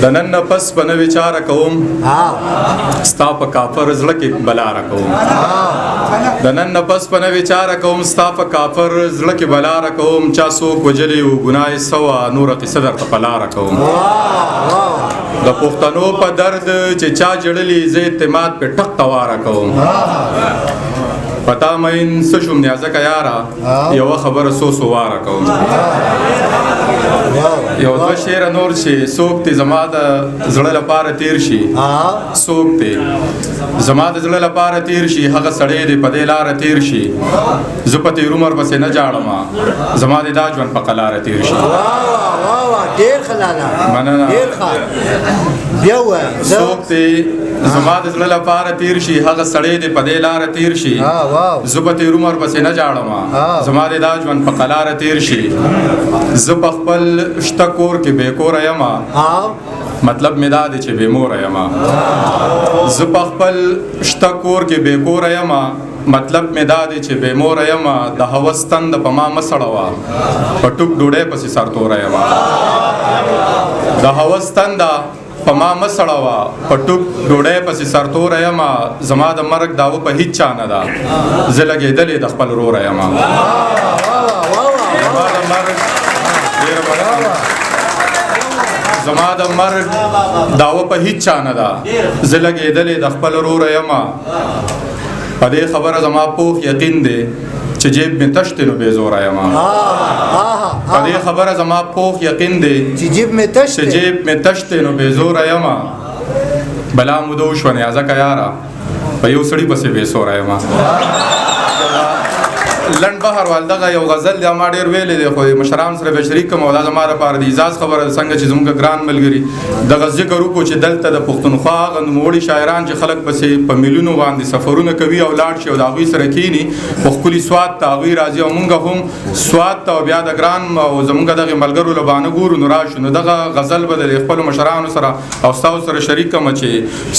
د نن نه پس په نوې چاره کوم، ستا په کافر زړه کې بلاره کوم. د نن نه پس په نوې چاره کوم، ستا په کافر زړه کې بلاره کوم. چا څوک وژلی و، ګناه یې څه وه؟ نوره قصه درته په لاره کوم. د پښتنو په درد چې چا ژړلي، زه اعتماد پې ټق ته واره کوم. پتا مین څه شوم نیازکه یاره، یوه خبره څو څو واره کوم. یو دوه شعره نور چې څوک دې زما د زړه لپاره تیر شي، څوک دې زما د زړه لپاره تیر شي، هغه سړی دې په دې لاره تیر شي. زه په تیر عمر پسې نه ژاړم، زما دې دا ژوند په قلاره تیر شي. ډېر ښه لالا، مننه. ډېر ښه، بیا ووایه. څوک دې زما د زړه لپاره تیر شي، هغه سړی دې په دې لاره تیر شي. زه په تیر عمر پسې نه ژاړم، زما دې دا ژوند په قلاره تیر شي. زه په خپل شته کور کې بې کوره یم، مطلب مې دا دی چې بې موره یم. زه په خپل شته کور کې بې کوره یم، مطلب مې دا دی چې بې موره یم. د هوس تنده په ما مه سړوه، په ټوک ډوډۍ پسې سرتوره یم. د هوس تنده په ما مه سړوه، په ټوک ډوډۍ پسې سرتوره یم. زما د مرګ دعوه په هیڅ چا نه ده، زه لګېدلې د خپل وروره یم. زما د مرګ، ډېره مننه، زما د مرګ دعوه په هیڅ چا نه ده، زه لګېدلې د خپل وروره یم. په دې خبره زما پوخ یقین دی چې جیب مې تش دی نو بې زوره یم. په دې خبره زما پوخ یقین دی چې جیب مې تش چې جیب مې تش دی نو بې زوره یم. بلا موده وشوه نیازکه یاره، په یو سړي پسې بې سوره یم. لنډ بهر وال دغه یو غزل دی، ما ډېر ویلی دی، خو مشران سره به شریک کوم، او دا زما لپاره د اعزاز خبره ده. څنګه چې زموږ ګران ملګري دغه ذکر وکړو چې دلته د پښتونخوا هغه نوموړي شاعران چې خلک پسې په میلیونو باندې سفرونه کوي او لاړ شي او د هغوی سره کښېني، خو ښکلي سوات ته هغوی راځي او موږ هم سوات ته او بیا د ګران او زموږ دغې ملګرو له بانه ګورو نو راشو. نو دغه غزل به د خپلو مشرانو سره او ستاسو سره شریک کړم چې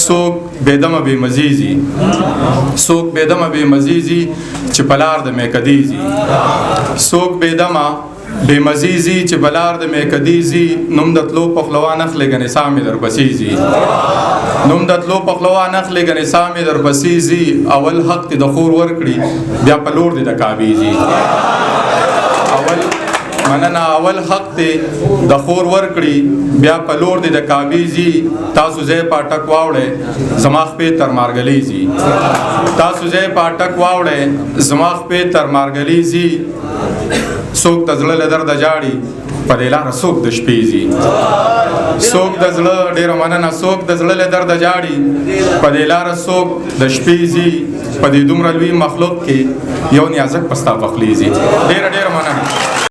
څوک بې دمه بې مزې ځي، څوک بې دمه بې مزې ځي چې په لار د میکدې ځي، څوک بې دمه بې مزې ځي چې په لار د میکدې ځي. نوم د تلو په خوله وانخلې ګنې ساه مې درپسې ځي، نوم د تلو په خوله وانخلې ګنې ساه مې درپسې ځي. اول حق دې د خور ورکړي، بیا په لور دې د کعبې ځي. اول، مننه، اول حق دې د خور ورکړي، بیا په لور دې د کعبې ځي. تاسو ځای په اټک واوړی، زما خپې تر مارګلې ځي. تاسو ځای په اټک واوړی، زما خپې تر مارګلې ځي. څوک د زړه له درده ژاړي، په دې لاره څوک د شپې ځي. څوک د زړه، ډېره مننه، څوک د زړه له درده ژاړي، په دې لاره څوک د شپې ځي. په دې دومره لوی مخلوق کې یو نیازک په ستا پخلې ځي. ډېره ډېره مننه.